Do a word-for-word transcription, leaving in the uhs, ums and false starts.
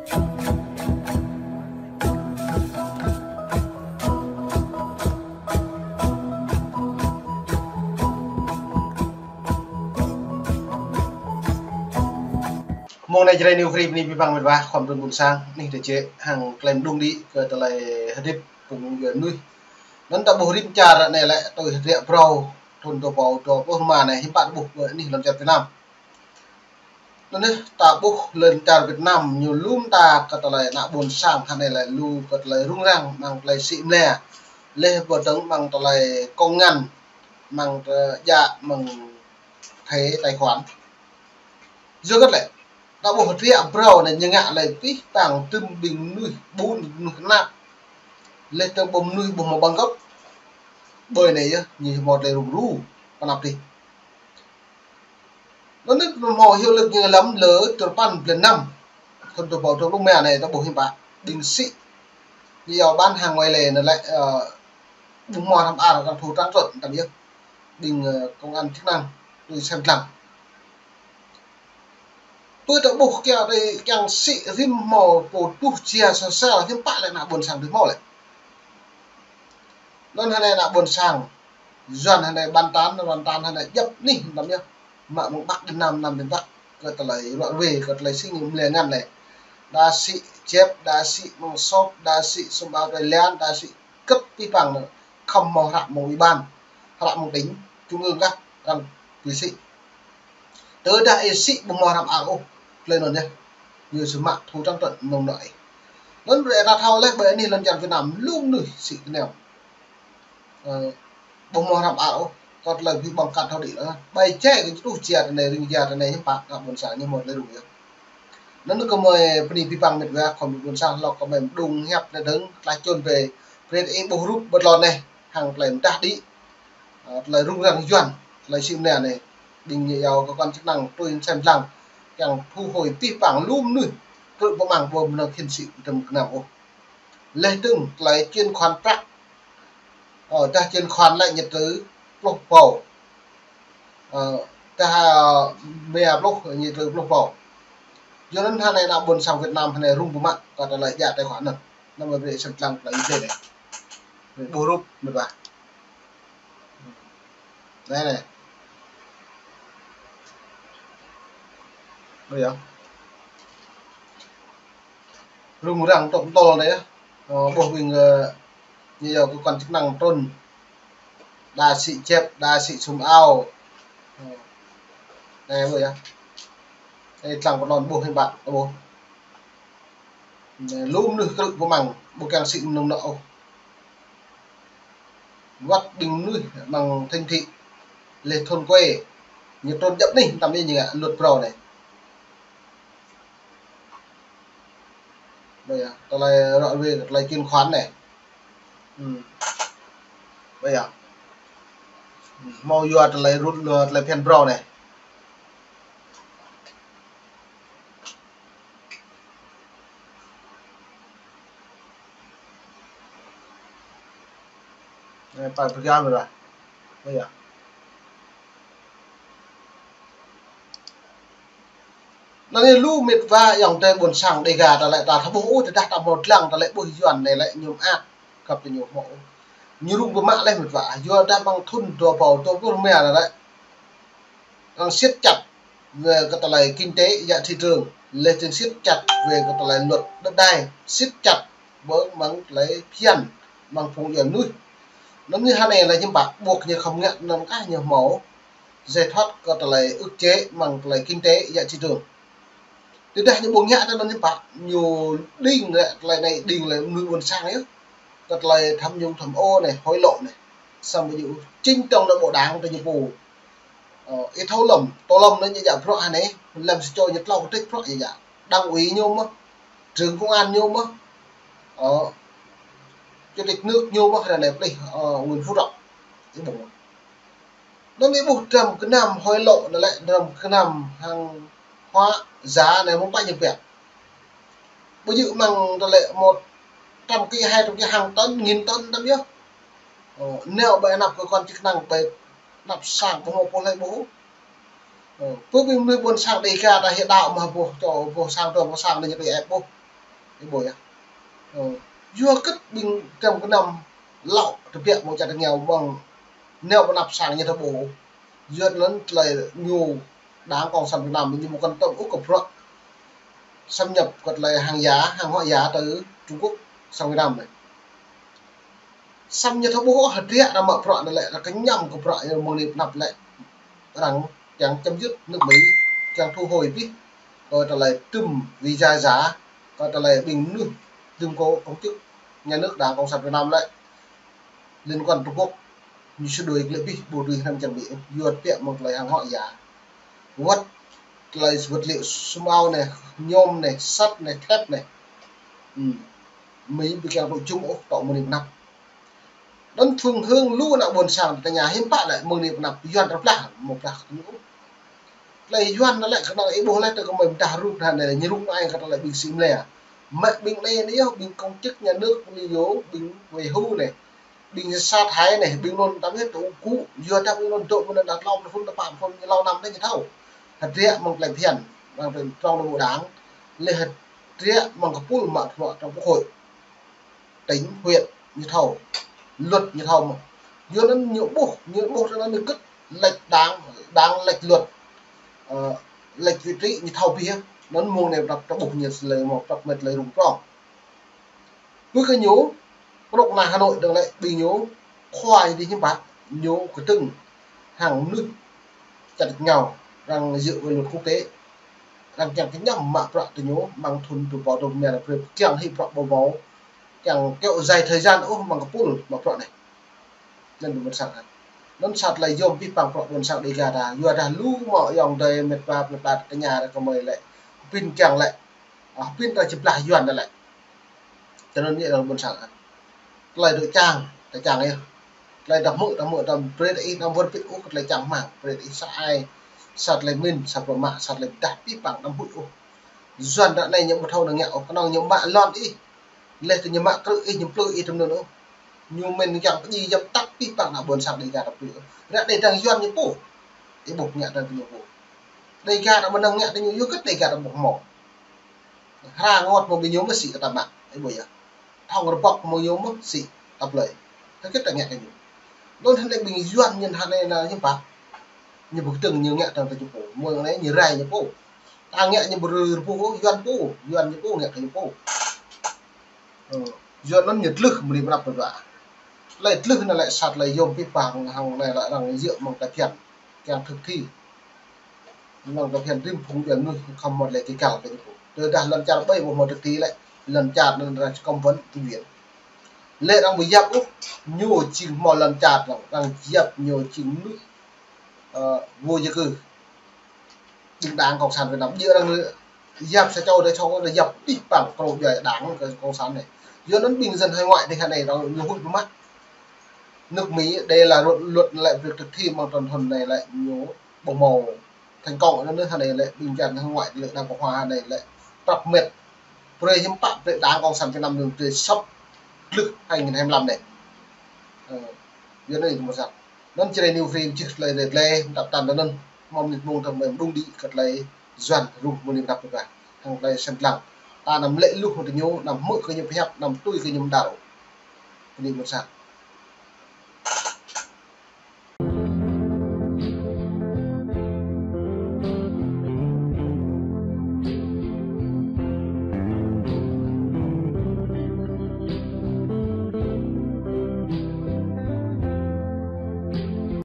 Mông anai Jrai New Free bơni abih bang met wa khua mơdun ƀuôn sang, anih dêh jĕ hăng klem đung đĭ kơ tơlơi hơdip phung djuai mơnuih. Anŭn ta ƀuh rĭm čar anai lĕ tui hơdră phrâo thŭn dua rơbâo dua pluh rơma anai hiư̆m pă ta ƀuh kơ anih lŏn čar Việt Nam. Anŭn yơh ta ƀuh lŏn čar Việt Nam ñu lu mơta kơ tơlơi ană ƀuôn sang hơnai lĕ lu kơ tơlơi rŭng răng amăng tơlơi sĭ mơnia. Laih pơdơ̆ng amăng tơlơi kông ngăn, amăng tơ-, djă amăng thẻ tài khoản. Yua kơ lĕ, ta ƀuh hơdră phrâo anai ñu ngă lĕ abih bang tơm ƀing mơnuih ƀun, mơnuih kơnap. Laih tơm ƀuh mơnuih ƀu hmâo bằng cấp. Ƀơi anai yơh, ñu hmâo tơlơi rŭng rŭng, kơnap tih. Anŭn anai hmâo hyu lơ̆k ñu lăm lơ tơl păn blan năm. Thŭn dua rơbâo dua pluh rơma anai ta ƀuh hiư̆m pă. Ƀing sĭ. Ñu yua ƀan hăng wai lê anai lĕ, ơ, ƀu hmâo hrăm ar kăng thu trang trut tam yơh. Ƀing, ơ, công an chức năng tui sem lăng. Tui ta ƀuh kiăng tui kiăng sĭ rĭm hmâo pô tuh jia sơsel hiư̆m pă lĕ ană ƀuôn sang tui hmâo lĕ. Anŭn hơnai ană ƀuôn sang. Yuan hơnai ƀan tan, ƀan tan hơnai djŏp anih tam yơh. Mă mơ̆ng Bắc đến Nam, Nam đến Bắc. Kơ tơlơi ruă ruê, kơ tơlơi sĭ mơnia ngăn lĕ. Đa sĭ djĕp, đa sĭ mơ̆ng sop, đa sĭ sum ao tơlơi lian, đa sĭ kơ̆t abih bang anŭn. Khŏm hmâo hră mơ̆ng ủy ban, hră mơ̆ng tỉnh, trung ương kah, arăng ƀu sĭ. Tơdah ih sĭ ƀu hmâo hrăm ar ôh, tơlơi anŭn yơh. Ñu sĭ mă thu trang trut mơ̆ng anŭn ih. Anŭn brơi ta thâo laih ƀơi anih lŏn čar Việt Nam lu mơnuih sĭ kơnăm. Ơ, ƀu hmâo hrăm ar ôh, kơ tơlơi ƀu ƀơ̆ng kăt thâo đĭ lĕ. Ƀai jai kơ tuh jia tơ anai, rĭng jia tơ anai hiư̆m pă, ană ƀuôn sang ñu hmâo tơlơi rŭng yơh. Anŭn kơ mơi bơni abih bang met wa khua mơdun ƀuôn sang, lŏk kơ mơi mơđung hiăp anai dơ̆ng, tơlơi čun brơi, brơi ih ƀuh rup ƀơi tơlơi anai, hăng tơlơi mơdah đĭ. Ơ, tơlơi rŭng răng Yuan, tơlơi sĭ mơnia anai. Ƀing ñu yua cơ quan chức năng tui sem lăng, kiăng thu hồi abih bang lu mơnuih, krư̆ pơmăng ƀu mơnơ̆ng khĭn sĭ tơm kơnăm ôh. Laih dơ̆ng tơlơi chuyển khoản prăk. Ơ, dah chuyển khoản lĕ ñu trư pluh rơbâo. Ơ, dah, ơ, rơma pluh ñu trư pluh rơbâo. Yua anŭn hơnai ană ƀuôn sang Việt Nam hơnai rŭng pơmă kơ tơlơi djă tài khoản anŭn. Anŭn mơi brơi sem lăng tơlơi ih brơi anai. Brơi ƀuh rup met wa. Anai anai. Ƀuh yơh. Rŭng răng tŏk tŏl anai yơh. Ơ, ƀuh ƀing, ơ, ñu yua cơ quan chức năng trŭn. Đa sĭ djĕp, đa sĭ sum ao. Ơ. Anai ƀuh yơh. Anai lăng pơlon ƀuh hiư̆m pă, ƀuh. Anai lu mơnuih krư̆ pơmăng, ƀu kiăng sĭ mơnơ̆ng anŏ ôh. Wăt ƀing mơnuih amăng thành thị, laih thôn quê, ñu trŭn djŏp anih, tam yơh ñu ngă luật phrâo anai. Ƀuh yơh, tơlơi ruă ruê, tơlơi chuyển khoản anai. Hm. Ƀuh yơh. Hm, hmâo yua tơlơi rŭt, tơlơi phiăn phrâo anai. Anai, pai pơgam lah. Ƀuh yơh. Anŭn anai lu met wa ayŏng adơi ƀuôn sang Dêga ta lĕ ta thâo ƀuh ôh, tơdah ta hmâo lăng ta lĕ ƀuh Yuan anai lĕ ñu mơak, kăp tơ ñu hmâo ôh. Ñu rŭng pơmă laih met wa, yua dah amăng thŭn dua rơbâo dua pluh rơma anai lĕ. Arăng siết chặt về cái tơlơi kinh tế và thị trường, laih dơ̆ng siết chặt về cái tơlơi luật đất đai, siết chặt ƀơi amăng tơlơi phiăn, amăng phung djuai mơnuih. Anŭn ñu hơnai lĕ hiư̆m pă, ƀuh ñu khŏm ngă anŭn kah ñu hmâo giải thoát cái tơlơi ức chế amăng tơlơi kinh tế và thị trường. Tơdah ñu ƀu ngă tơ anŭn hiư̆m pă, ñu đing lĕ tơlơi anai, đing lĕ mơnuih ƀuôn sang yơh. Kơ tơlơi tham nhũng tham ô anai, hối lộ anai. Samơ̆ ƀu djơ̆ chính trong nội bộ đảng tơ ñu pô. Ơ, ih thâo lơ̆m, tơ lơ̆m anai ñu djă bruă hơnai, lăm sa čô ñu tlâo kơtrĕč bruă ñu djă. Đảng ủy ñu mơ̆n, trưởng công an ñu mơ̆n. Ơ, chủ tịch nước ñu mơ̆n, ră anai plih, ơ, Nguyễn Phú Trọng. Ih ƀuh. Anŭn ih ƀuh dram gơnam hối lộ anai lĕ, dram gơnam hàng hóa giả anai mơ̆ng pă ñu pĕk. Ƀu djơ̆ amăng tơlơi một trăm ki, hai trăm ki, hàng tấn, nghìn tấn tam yơh. Ơ, nao ƀơi anăp cơ quan chức năng, ƀơi anăp sang ƀu hmâo pô hlơi ƀuh. Ơ, pơ ƀing mơnuih ƀuôn sang Dêga ta hĭ đaŏ mă ƀuh, čô ƀuh sang, čô ƀuh sang anai ñu tui ĕp ƀuh. Ih ƀuh yơh. Ơ, yua kơ ƀing tơm kơnăm lŏ tơbiă mơ̆ng čar tơngiao mơ̆ng nao pơ anăp sang ñu thâo ƀuh. Yua anŭn tơlơi ñu Đảng Cộng sản Việt Nam ñu ƀu quan tâm ôh kơ bruă xâm nhập kơ tơlơi hàng giả, hàng hóa giả từ Trung Quốc sang Việt Nam anai. Samơ̆ ñu thâo ƀuh hơdră anăm mă bruă anai lĕ, ră kơñăm kơ bruă ñu mơ̆ng anai pơ anăp lĕ. Arăng kiăng chấm dứt nước Mỹ, kiăng thu hồi abih kơ tơlơi trŭm visa giả, kơ tơlơi ƀing mơnuih dŭm kơ công chức nhà nước Đảng Cộng sản Việt Nam lĕ. Liên quan Trung Quốc, ñu sĭ đuaĭ glaĭ abih, ƀu dưi hrăm čar Mỹ, yua tơbiă mơ̆ng tơlơi hàng hóa giả. Wơ̆t tơlơi vật liệu sum ao anai, nhôm anai, sắt anai, thép anai. Ư. Mỹ ƀu kiăng tŭ jum ôh tŏ mơ̆ng anai pơ anăp. Anŭn phương hướng lu ană ƀôn sang tơña hiư̆m pă lĕ mơ̆ng anai pơ anăp Yuan rơblah, mơ̆ blah kơ ñu. Tơlơi Yuan anŭn lĕ kơnơ̆ng ih ƀuh lĕ tơ kơmơi mơdah rup anai, ñu rŭng ai kơ tơlơi ƀing sĭ mlĕ. Mă ƀing anai anai yơh, ƀing công chức nhà nước anai yơh, ƀing wai hu anai. Ƀing sat hai anai, ƀing anŭn tăm yơh tŭ kŭ, yua dah ƀing anŭn dŏ ƀơi anăp tlâo pluh thŭn, tơpă thŭn, ñu hlâo năm anai ñu thâo. Hơdră mơ̆ng tơlơi phiăn, mơ̆ng tơlơi trong nội bộ đảng, lĕ hơdră mơ̆ng kơpul mă thuă trong quốc hội. Tỉnh, huyện, ñu thâo. Luật ñu thâo mơ̆n. Yua anŭn ñu ƀuh, ñu ƀuh tơ anŭn ñu gĭt lĕ đảng, đảng lĕ luật, ơ, lĕ vị trí ñu thâo abih. Anŭn mơ̆ng anai prăp tơƀuh ñu tơlơi mơ̆ prăp mĕt tơlơi rŭng prŏng. Ƀơi kơ ñu, kơnuk kơna Hà Nội dơ̆ng lĕ ƀing ñu, khua ñu dih hiư̆m pă, ñu kơtơ̆ng hăng mơnuih čar tơngiao, arăng djơ̆ với luật quốc tế, arăng kiăng kơñăm mă bruă tơ ñu, mơ̆ng thŭn dua rơbâo dua pluh rơma, arăng brơi kiăng hĭ bruă ƀu hmâo, kiăng kéo dài thời gian ôh mơ̆ng kơpul mă bruă anai. Anŭn ƀôn sang hă. Anŭn sat lĕ yôm abih bang bruă ƀôn sang Dega ta, yua dah lu mơ̆ ayŏng adơi mĕt wa plơi pla tơña ră kơmơi lĕ, pin kiăng lĕ, ah, pin ta či blah Yuan ta lĕ. Tơ anŭn ñu arăng ƀôn sang hă. Tơlơi dŏ čang, ta čang yơh. Tơlơi ta hmư̆, ta hmư̆, ta brơi ta ih, ta wơr bĭt ôh kơ tơlơi čang rơmang, brơi ta ih sa ai, sa tơlơi mĭn, sa bruă mă, sa tơlơi pơdah, abih bang ta hmư̆ ôh. Yuan ră anai ñu ƀu thâo nao ngă ôh, kơnơ̆ng ñu mă lŏn ih. Leh tơ ñu mă krư̆ ih, ñu plư ih tơ anŭn ôh. Ñu mĭn kiăng pơdjai yap tăk abih bang ană ƀôn sang Dega ta plư ôh. Ră anai dang Yuan ñu pô. Ih ƀuh ngă dang ñu pô. Dega ta mơnơ̆ng ngă tơ ñu, yua kơ Dega ta ƀu hmâo. Hra ngot mơ̆ ƀing ñu mơ̆ sĭ kơ ta mă, ih ƀuh yơh. Thŏng rơbŏk mơ̆ ñu mơ̆ sĭ ta plơi. Tơ kơ ta ngă kơ ñu. Anŭn hơnai ƀing Yuan ñu hơnai anai ñu pă. Ñu ƀu kơtơ̆ng ñu ngă tơ ñu pô. Mơ̆ng anai ñu rai ñu pô. Ta ngă ñu ƀu rơpuh, Yuan pô, Yuan ñu pô ngă kơ ñu pô. Ơ, Yuan anŭn ñu tlưh mơ̆ng anai pơ anăp ta. Tơlơi tlưh anai lĕ sat lĕ yôm abih bang hăng anai lĕ arăng djơ̆ mơ̆ng ta phiăn. Kiăng thực thi. Mơ̆ng ta phiăn rĭm phung Yuan mơnuih khŏm hmâo tơlơi kơ găl kơ ñu pô. Tơdah lŏn čar ƀai ƀu hmâo thực thi lĕ, lŏn čar anŭn arăng či kŏm wơ̆n tui Yuan. Lĕ arăng ƀu yap ôh, ñu jing hmâo lŏn čar arăng, arăng yap ñu jing mơnuih, ơ, vô gia cư. Ƀing Đảng Cộng sản Việt Nam, djơ̆ arăng yap sa čô, dua čô, arăng yap abih bang kơ djuai Đảng Cộng sản anai. Yua anŭn ƀing dân hải ngoại dih hơnai arăng ñu huĭ pơmă. Nước Mỹ đây là luật, luật lĕ việc thực thi mơ̆ng thŭn thŭn anai lĕ ñu ƀu hmâo thành công, anŭn hơnai lĕ ƀing dân hải ngoại lĕ Đảng Cộng hòa hơnai lĕ prăp mĕt. Brơi hiư̆m pă brơi Đảng Cộng sản Việt Nam ñu brơi sŏp glưh hai nghìn hai mươi lăm anai. Ơ, Yuan anai mơ̆ sat. Anŭn Jrai New Free čih tơlơi rĕt lĕ, tăp tăn anŭn, mơ̆ng mơnit mơ̆ng tơm mơ̆ng đŭng đĭ kơ tơlơi Yuan rŭng mơ̆ng anăp ta. Hăng tơlơi sĕn lăng. Ta anăm lĕ luh tơ ñu, anăm hmư̆ kơ ñu pơhiăp, anăm tui kơ ñu mơdar. Anai mơ̆ sat.